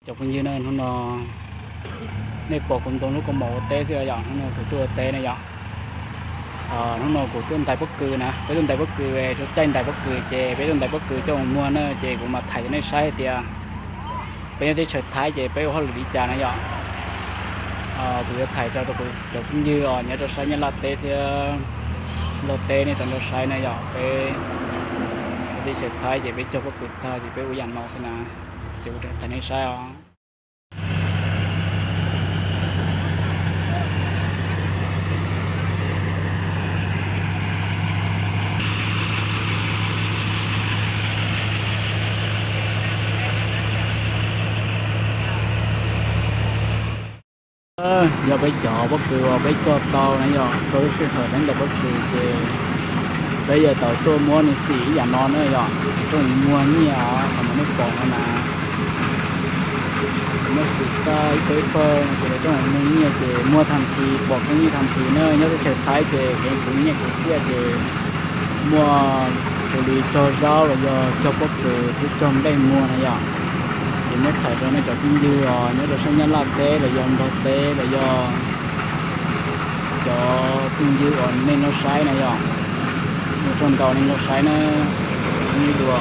Cov phooj ywg na, hnub no nej pom kuv ntoo lub kaus mom ua teb xwb yom, hnub no kuv tuaj ua teb na yom. Hnub no kuv tuaj ntais pob kws na, peb tuaj ntais pob kws, tsuas caij ntais pob kws ces peb tuaj ntais pob kws coj mus muag na, ces kuv mam thaij rau nej saib hais tias peb nyob teb chaws Thaib ces peb ua hauj lwm li cas na yom. Kuv yuav thaij rau cov phooj ywg os nyob rau sab Nyab Laj teb thiab Nplog teb nej tau nrog saib na yom, peb teb chaws Thaib ces peb cog pob kws tag ces peb ua yam no xwb na, ces kuv thaij nej saib os. Yog peb cov pob kws uas peb cog tau na yom, tau lub sij hawm peb ntais pob kws ces peb yuav tau tuaj muab nws xim ib yam no na yom, ces tuaj muag nyiaj os, qhov no nej pom no na. Muab xim tag ib pawg ib pawg ces lawv tuaj muag nyiaj ces muag thaj thib, pom koob nyiaj thaj thib na, nyob teb chaws Thaib ces kev khwv nyiaj khwv txiaj ces muaj xws li cog zaub los yog cog pob kws thiab cog nplej muag na yom. Ces muab thaij rau nej cov phooj ywg os nyob rau sab Nyab Laj teb los yog Nplog teb los yog cov phooj ywg uas nej nrog saib na yom. Ua tsaug ntau nej nrog saib na, ib dua.